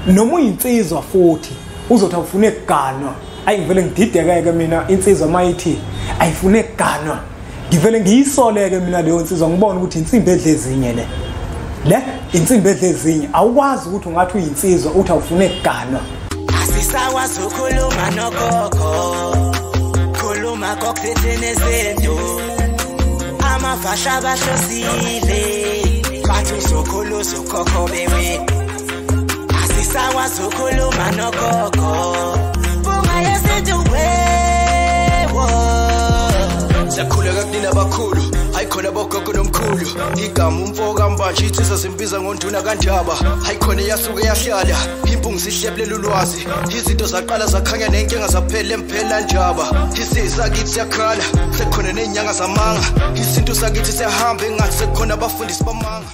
Noma uyinsizwa futhi uzothi awufune kuganwa. Ayi ngivele ngidideke mina insizwa mayithi ayifune kuganwa. Ngivele ngiyisoleke mina leyo insizwa, ngibone ukuthi insimbi edle ezinye le. Le insimbi edle ezinye. Awukwazi ukuthi ungathi uyinsizwa uthi awufune kuganwa. Asisakwazi ukukhuluma nogogo. Khuluma kokuthini izinto. Amavasha bahlosile. Bathi uzokhuluza ukhokho bewe. Asisakwazi ukukhuluma nogogo. Bunga yesintu wewo. Siyakhuleka kunina abakhulu, hayikhona bogogo nomkhulu. Igama umfo kaMbanje insizwa simbiza ngonduna kaNdaba. Hayikhona iyasuke yahlala, impungu sihlephlela ulwazi. Izinto zaqala zakhanya nenkinga zaphela emphela njaba. Isizwe sakithi siyakhala, sekukhona nezinyanga zamanga. Isintu sakithi siyahamba engathi sekukhona abafundisi bamanga.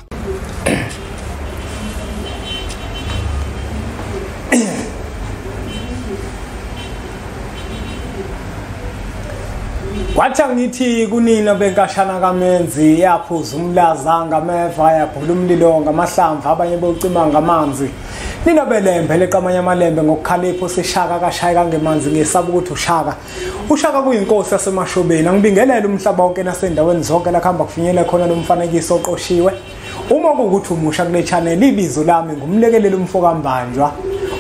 Kwathi ngithi kunina benkashana kaMenzi yaphuza umlaza ngameva yabhula umlilo ngamahlamvu abanye bocima ngamanzi. Nina belembe leqamanye amalembe ngokukhalipho sishaka kashaya kangemanzi ngesaba ukuthi ushaka. Ushaka kuyinkosi yaseMashobeni. Angibingelele umhlaba wonke nasendaweni zonke la kuhamba kufinyele khona lo mfanekiso oqoshiwe. Uma kuwukuthi umusha kule channel, ibizo lami ngumlekeleli umfo kaMbanjwa.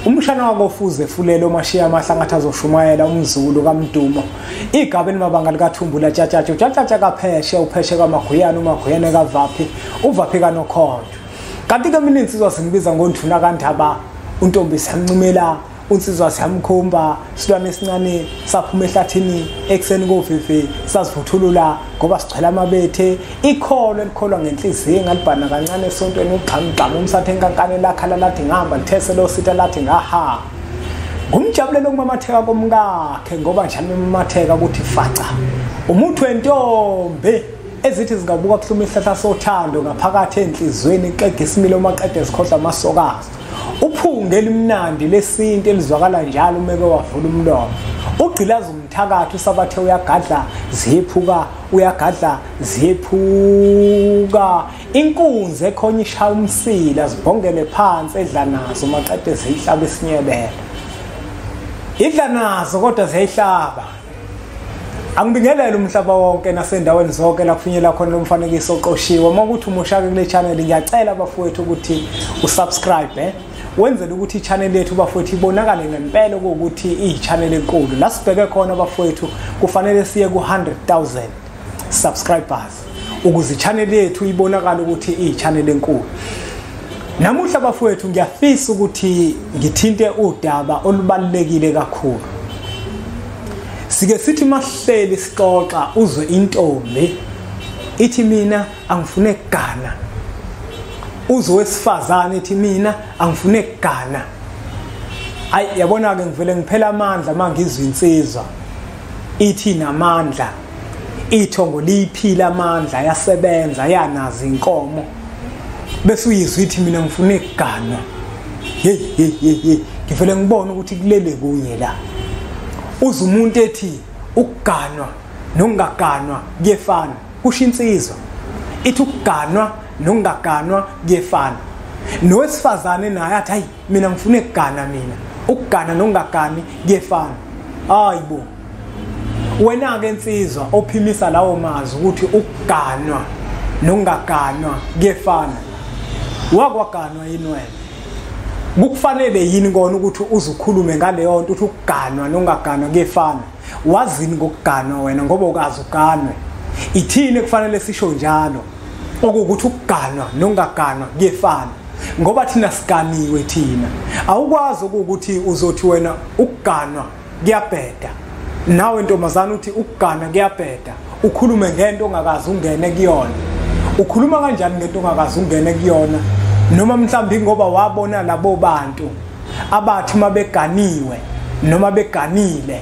Umshana wakofuze fulelo mashiya amahlangathi azoshumayela umzulu kaMdumo. Igaba elimabanga likaThumbula tshatshatsha utshatshatsha kapheshe upheshe kaMaguyana uMaguyane kaVaphi uVaphi kaNokhonto. Kanti ke mina insizwa singibiza ngoNduna kaNdaba, untombi siyamncumela, unsizwa siyamkhomba, silwane esincane saphuma ehlathini ekuseni kovivi sazivuthulula ngoba sigcwele amabethe. Ikholo elikholwa ngenhliziyo ngalibhana kancane esontweni ugxamgxama umsathe enkankane lakhala lathi ngihamba lithese lo sitha lathi ngaha. Ngumjabulelo kumamatheka komkakhe ngoba njalo memamatheka ukuthi faca. Umuthi wentombi ezithi zingabuka kuhluma isihlahla sothando ngaphakathi enhlizweni xega isimilo maqede zikhohlwa amasokazi. Uphunge elimnandi lesintu elizwakala njalo umeke wavula umlomo. Ugqilaza umthakathi usabathe uyagadla ziyephuka uyagadla ziyephuka. Inkunzi ekhonya ishaya umsila zibhongele phansi edla nazo maqede ziyihlaba isinyebele. Idla nazo kodwa ziyayihlaba. Angibingelele umhlaba wonke nasendaweni zonke la kufinyela khona lo mfanekiso oqoshiwe. Uma kuthi umushaka kule channel ngiyacela bafowethu ukuthi usubscribe wenzele ukuthi i-channel yethu bafowethu ibonakale ngempela ukuthi iyi-channel enkulu. La sibheke khona bafowethu kufanele siye ku-100,000 subscribers ukuze i-channel yethu ibonakale ukuthi iyi-channel enkulu. Namuhla bafowethu ngiyafisa ukuthi ngithinte udaba olubalulekile kakhulu. Sike sithi masihleli sixoxa uzwe intombi ithi mina angifune kugana. Uzwe wesifazane ithi mina angifune kugana. Hayi yabona ke ngivele ngiphela amandla mangizwe insizwa ithi namandla, ithongo liyiphila amandla, yasebenza yanazi inkomo. Bese uyizwe ithi mina ngifune kugana. Hey hey hey, ngivele ngibone ukuthi kulele kunye la. Uze umuntu ethi ukuganwa nokungaganwa kuyefana, kusho insizwa ithi ukuganwa nokungaganwa kuyefana. Nowesifazane naye athi hayi mina ngifuna ukugana mina, ukugana nokungagani kuyefana. Hayibo wena ke insizwa ophimisa lawo mazwi ukuthi ukuganwa nokungaganwa kuyefana, wakwaganwa yini wena? Kukufanele yini kona ukuthi uzukhulume ngaleyo nto uthi ukuganwa nokungaganwa kuyefana? Wazini ngokuganwa wena ngoba ukazi uganwe? Ithini kufanele sisho njalo okuwukuthi ukuganwa nokungaganwa kuyefana ngoba thina siganiwe thina. Awukwazi ukuthi uzothi wena ukuganwa kuyabheda, nawe ntombazana uthi ukugana kuyabheda, ukhulume ngento ongakazi ungene kuyona. Ukhuluma kanjani ngento ongakazi ungene kuyona? Noma mhlawumbe ngoba wabona labo bantu abathi mabeganiwe noma beganile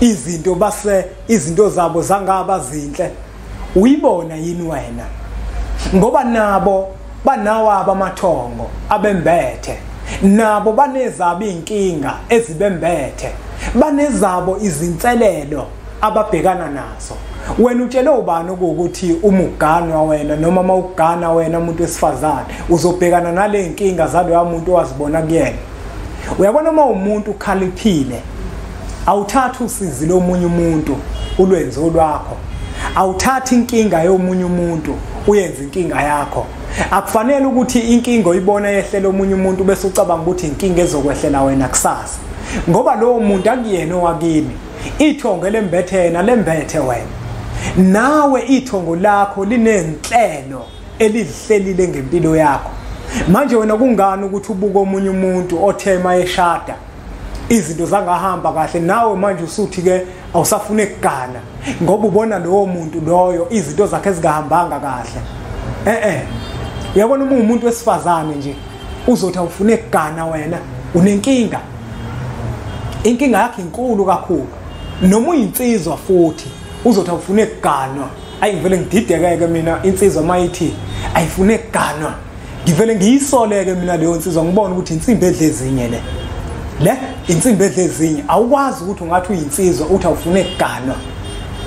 izinto base izinto zabo zangaba zinhle, uyibona yini wena? Ngoba nabo banawabo amathongo abembethe, nabo banezabo inkinga ezibembethe, banezabo izinselelo ababhekana nazo. Wena utshele ubani ukuthi umuganwa wena noma mawugana wena umuntu wesifazane uzobhekana nale inkinga zaloya muntu owazibona kuyena? Uyabona uma umuntu ukhaliphile, awuthathi usizi lomunye umuntu ulwenze olwakho, awuthathi inkinga yomunye umuntu uyenze inkinga yakho. Akufanele ukuthi inkinga oyibona yehlela omunye umuntu bese ucabanga ukuthi inkinga ezokwehlela wena kusasa, ngoba lowo muntu akuyena owakini. Ithongo lembethe yena lembethe wena, nawe ithongo lakho linenhlelo elihlelile ngempilo yakho. Manje wena kungani ukuthi ubuke omunye umuntu othema eshada izinto zangahamba kahle, nawe manje usuthi ke awusafune ukugana ngoba ubona lowo muntu loyo izinto zakhe ezingahambanga kahle? Uyabona uma umuntu wesifazane nje uzothi awufune ukugana, wena unenkinga, inkinga yakhe inkulu kakhulu. Noma uyinsizwa futhi uzothi awufune ukuganwa, ayi ngivele ngididekeke mina insizwa mayithi ayifune ukuganwa, ngivele ngiyisoleke mina leyo insizwa, ngibone ukuthi insimbi edle ezinye le insimbi edle ezinye. Awukwazi ukuthi ungathi uyinsizwa uthi awufune ukuganwa.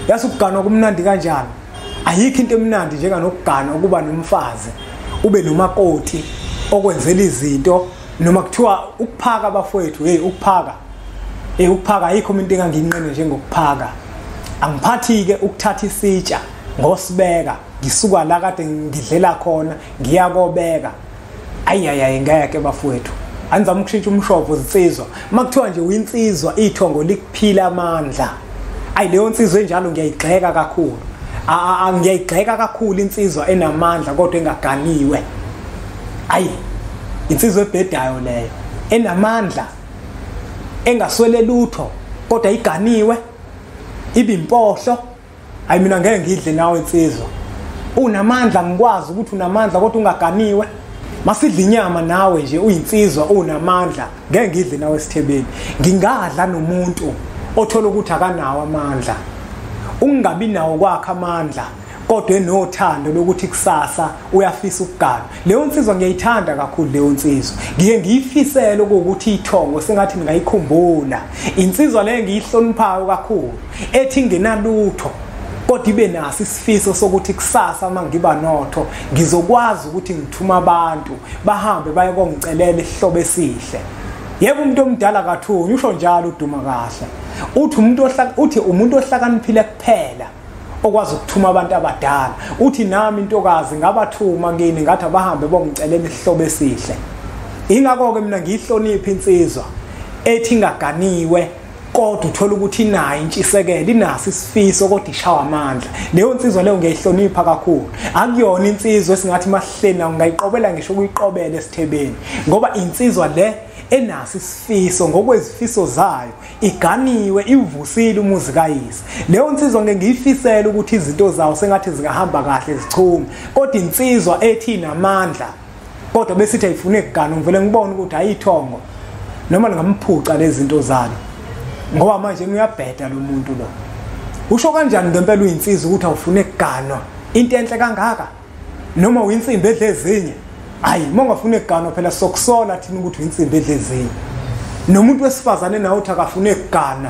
Yazi ukuganwa kumnandi kanjani? Ayikho into emnandi njenganokuganwa, ukuba nomfazi ube nomakoti okwenzela izinto. Noma kuthiwa ukuphaka bafowethu, hey ukuphaka, ukuphaka ayikho into enganginqene njengokuphaka. Angiphathi ke ukuthatha isitsha ngosibeka ngisuka la kade ngidlela khona ngiyakobeka. Ayiyayi ngeke bafowethu, anizama ukushintsha umshovo zinsizwa. Makuthiwa nje uyinsizwa ithongo likuphila amandla, ayi leyo nsizwa enjalo ngiyayigxeka kakhulu. Ngiyayigxeka kakhulu insizwa enamandla kodwa engaganiwe. Ayi insizwa ebhedayo leyo, enamandla engaswele lutho kodwa iganiwe, ibimpohlo. Ayi mina ngeke ngidle nawe insizwa, unamandla, ngikwazi ukuthi unamandla kodwa ungaganiwe. Masidla inyama nawe nje uyinsizwa unamandla, ngeke ngidle nawe esithebeni. Ngingadla nomuntu othola ukuthi akanawo amandla, ungabi nawo kwakhe amandla kodwa enothando lokuthi kusasa uyafisa ukugana. Leyo nsizwa ngiyayithanda kakhulu leyo nsizwa, ngiye ngiyifisele ukuthi ithongo sengathi ngingayikhumbula. Insizwa leyo ngiyihloniphayo kakhulu, ethi ingenalutho kodwa ibe naso isifiso sokuthi kusasa uma ngiba notho ngizokwazi ukuthi ngithuma abantu bahambe baye kongicelela isihlobo esihle. Yebo umuntu omdala kathunywa usho njalo uduma kahle, uthi umuntu ohlakaniphile kuphela okwazi ukuthuma abantu abadala. Uthi nami intokazi ngabathuma kini ngathi abahambe bongicelela isihlobo esihle. Ingakho ke mina ngiyihlonipha insizwa ethi ingaganiwe kodwa uthola ukuthi inayo intshisekelo, inaso isifiso kodwa ishawa amandla. Leyo nsizwa leyo ngiyayihlonipha kakhulu. Akuyona insizwa esingathi mahlena ungayiqobela ngisho ukuyiqobela esithebeni, ngoba insizwa le enaso isifiso ngokwezifiso zayo, iganiwe, ivusile umuzi kayise. Leyo nsizwa ngeke ngiyifisele ukuthi izinto zawo sengathi zingahamba kahle zichume. Kodwa insizwa ethi inamandla kodwa besithi ayifune ukugana, ngivele ngibone ukuthi ayithongo noma lingamphuca lezi zinto zalo, ngoba manje uyabheda lo muntu lo. Usho kanjani ngempela uyinsizwa ukuthi awufune ukuganwa, into enhle kangaka, noma uyinsimbi edle ezinye? Hayi, uma ungafuni ukuganwa phela sokusola thina ukuthi uyinsimbi edle ezinye. Nomuntu wesifazane nawe uthi akafune ukugana,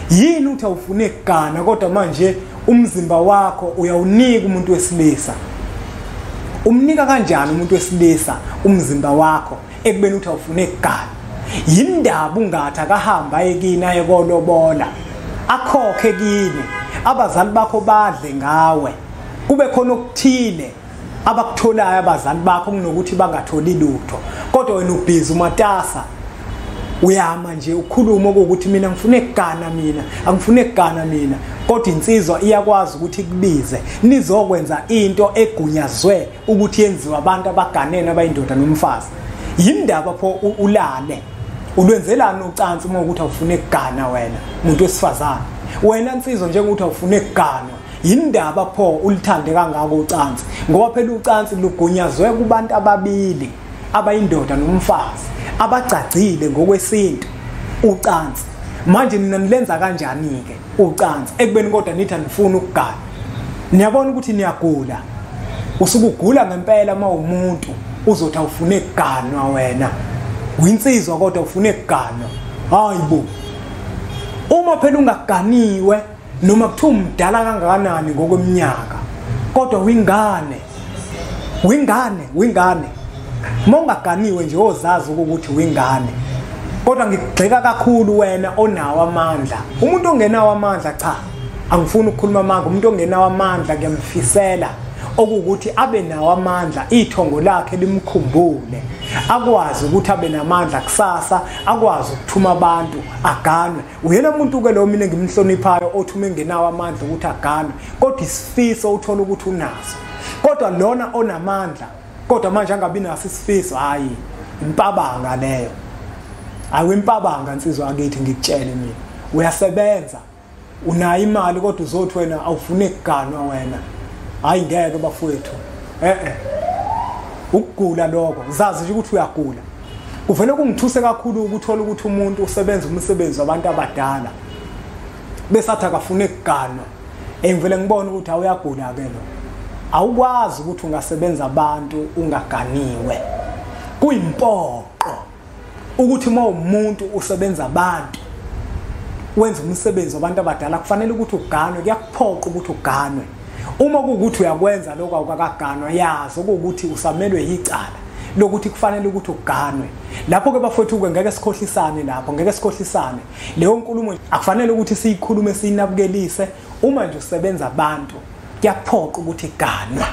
yini uthi awufune ukugana kodwa manje umzimba wakho uyawunika umuntu wesilisa? Umnika kanjani umuntu wesilisa umzimba wakho ekubeni uthi awufune ukugana? Yindaba ungathi akahamba ayekini ayekolobola, akhokhe kini, abazali bakho badle ngawe, kube khona okuthile abakutholayo abazali bakho kunokuthi bangatholi lutho, kodwa wena ubhizi umatasa uyama nje ukhuluma ukuthi mina ngifune ukugana, mina angifune ukugana mina. Kodwa insizwa iyakwazi ukuthi ikubize nizokwenza into egunyazwe ukuthi yenziwe abantu abaganene abayindoda nomfazi. Yindaba pho ulale ulwenzelani ucansi uma ukuthi awufune ukugana wena umuntu wesifazane? Wena insizwa njengokuthi awufune ukuganwa, yindaba pho ulithande kangaka ucansi? Ngoba phela ucansi lugunyazwe kubantu ababili abayindoda nomfazi abagcagcile ngokwesintu ucansi. Manje nina nilenza kanjani ke ucansi ekubeni kodwa nithi anifuni ukugana? Niyabona ukuthi niyagula, usuke ugula ngempela uma umuntu uzothi awufune ukuganwa wena uyinsizwa kodwa ufune ukuganwa. Hayibo, uma phela ungaganiwe noma kuthiwa umdala kangakanani ngokweminyaka kodwa uyingane, uyingane, uyingane. Uma ungaganiwe nje ozazi ukuthi uyingane. Kodwa ngigxeka kakhulu wena onawo amandla. Umuntu ongenawo amandla, cha, angifuni ukukhuluma amanga. Umuntu ongenawo amandla ngiyamfisela okuwukuthi abe nawo amandla, ithongo lakhe limkhumbule, akwazi ukuthi abe namandla kusasa, akwazi ukuthuma abantu aganwe. Uyena umuntu ke lo mina engimhloniphayo othuma engenawo amandla ukuthi aganwe, kodwa isifiso uthola ukuthi unaso. Kodwa lona onamandla kodwa manje angabi naso isifiso, hayi, impabanga leyo. Hayi, impabanga insizwa akithi, ngikutshele mina. Uyasebenza, unayo imali, kodwa uzothi wena awufuni kuganwa wena. Hayi, ngeke bafowethu, ukugula lokho, zazi nje ukuthi uyagula. Kuvele kungithuse kakhulu ukuthola ukuthi umuntu usebenza umsebenzi wabantu abadala besathi akafune kuganwa. Ngivele ngibone ukuthi awuyagula ke lo. Awukwazi ukuthi ungasebenza abantu ungaganiwe. Kuyimpoqo ukuthi uma umuntu usebenza abantu, wenza umsebenzi wabantu abadala, kufanele ukuthi uganwe. Kuyakuphoqa ukuthi uganwe. Uma kuwukuthi uyakwenza lokho awukakaganwa, yazi ukuthi usamelwe yicala lokuthi kufanele ukuthi uganwe. Lapho ke bafowethu ke ngeke sikhohlisane lapho, ngeke sikhohlisane. Leyo nkulumo akufanele ukuthi siyikhulume siyinabukelise. Uma nje usebenza abantu, kuyaphoqa ukuthi ganwa.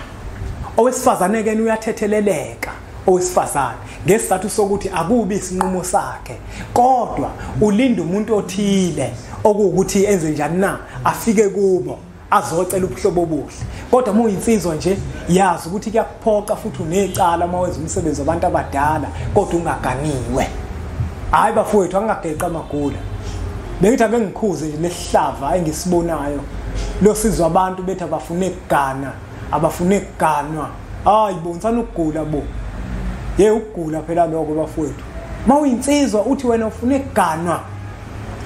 Owesifazane ke uyathetheleleka, owesifazane ngesizathu sokuthi akubi isinqumo sakhe, kodwa ulinda umuntu othile okuwukuthi enze njani na, afike kubo azocela ubuhlobo obuhle. Kodwa uma uyinsizwa nje, yazi ukuthi kuyakuphoqa futhi unecala uma wenza umsebenzi wabantu abadala kodwa ungaganiwe. Hayi bafowethu, angingageqa amagula. Bengithi ake ngikhuze nje lesihlava engisibonayo losizwa abantu bethi abafune kugana, abafune kuganwa. Hayi bonisana ukugula bo. Ye, ukugula phela lokho bafowethu. Uma uyinsizwa uthi wena ufune kuganwa,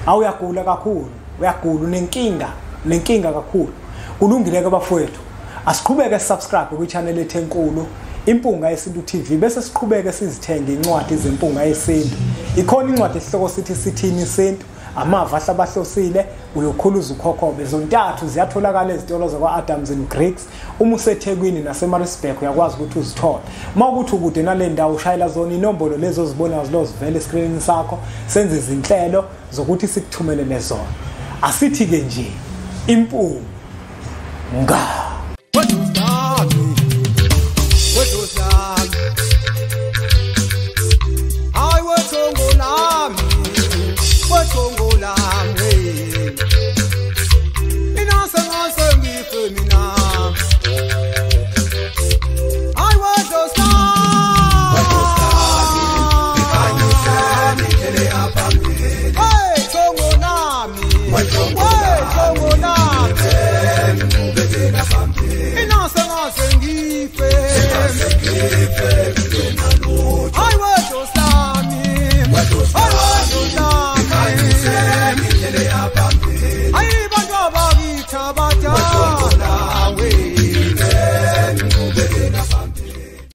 awuyagula kakhulu, uyagula, unenkinga, nenkinga kakhulu. Kulungile ke bafowethu, asiqhubeke subscribe kwi-channel ethu enkulu Impunga Yesintu TV, bese siqhubeke sizithenge incwadi zeMpunga Yesintu. Ikhona incwadi esihloko sithi Sithini Isintu, Amava Ahlabahlosile, Uyokhuluza Ukhokhobe. Zontathu ziyatholakala ezitolo zakwa-Adams and Griggs. Uma useThekwini naseMaritzburg uyakwazi ukuthi uzithole. Uma ukuthi ukude nale ndawo, ushayela zona inombolo lezo ozibonayo zilo zivele eskrinini sakho, senze izinhlelo zokuthi sikuthumelele zona. Asithi-ke nje impunga.